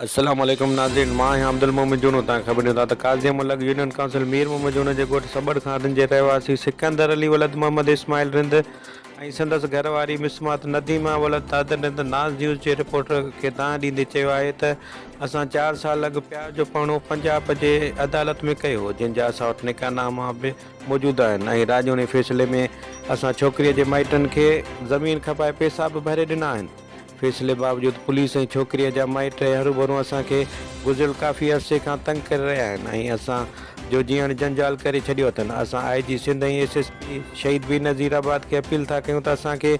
السلام عليڪم ناظرين مان آهيان عبدالمومن جونو تان خبر ڏيون ٿا ته قاضي احمد لڳ يونين ڪائونسل مير محمد جونو جي ڳوٺ سٻڙ خان جي رهواسي سڪندر علي ولد محمد اسماعيل رند ۽ سندس گهر واري مسمات نديمه ولد دادن رند ناز نيوز جي رپورٽر کي دانهن ڏيندي چيو آهي ته اسان چار سال اڳ پيار جو پرڻو پنجاب جي عدالت ۾ ڪيو هو جنهن جا اسان وٽ نڪاح ناما به موجود آهن ۽ راڄوڻي فيصلي ۾ اسان ڇوڪريء جي مائٽن کي زمين کپائي پيسا به ڀري ڏنا آهن. فيصلي باوجود پوليس ۽ ڇوڪريء جا مائٽ هروڀرو اسان کي گذريل ڪافي عرصي کان تنگ ڪري رهيا آهن ۽ اسان جو جيئڻ جنجال ڪري ڇڏيو اٿن. اسان I G Sindh ۽ S S P Shaheed Benazirabad کي اپيل ٿا ڪيون ته اسان کي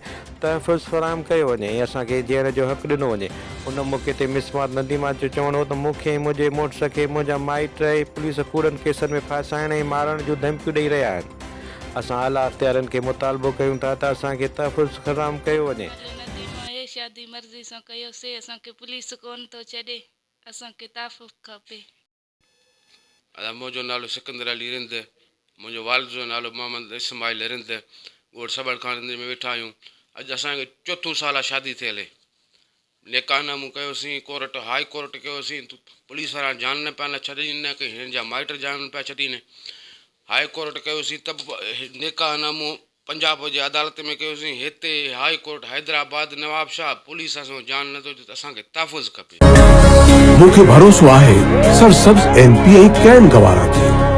تحفظ فراهم ڪيو وڃي ۽ اسان کي جيئڻ جو حق ڏنو وڃي. ان موقعي تي مسمات نديمه جو چوڻ هو ته مون کي ۽ منهنجي مڙس کي منهنجا مائٽ ۽ پوليس ڪوڙن ڪيسن ۾ ڦاسائڻ ۽ مارڻ جون ڌمڪيون ڏئي رهيا آهن. اسان اعليٰ اختيارين کي مطالبو ڪيون ٿا ته اسان کي تحفظ فراهم ڪيو وڃي. نالو نديم آهي شادي مرضي سان ڪيو سي اسان کي پوليس ڪون ٿو ڇڏي اسان کي تحفظ کپي. ادا منهنجو نالو سڪندر علي رند منهنجو والد جو نالو محمد اسماعيل رند ڳوٺ سٻڙ خان رند ۾ ويٺا آهيون اڄ اسان کي چوٿون سال آهي شادي ٿيل نڪاح نامو ڪيوسين ڪورٽ هاء ڪورٽ ڪيوسين پوليس وارا جان نه پيا نه ڇڏين نه ڪي هنن جا مائٽ جان نه پيا ڇڏين هاء ڪورٽ ڪيوسين ته به نڪاح نامو پنجاب جي عدالت ۾ ڪيوسين هتي high court Hyderabad Nawabshah police اسان جو جان نه ٿو ڇڏي اسان کي تحفظ کپي. مون کي ڀروسو آهي سرسبز ايم پي ۽ ڪين گوارا تي.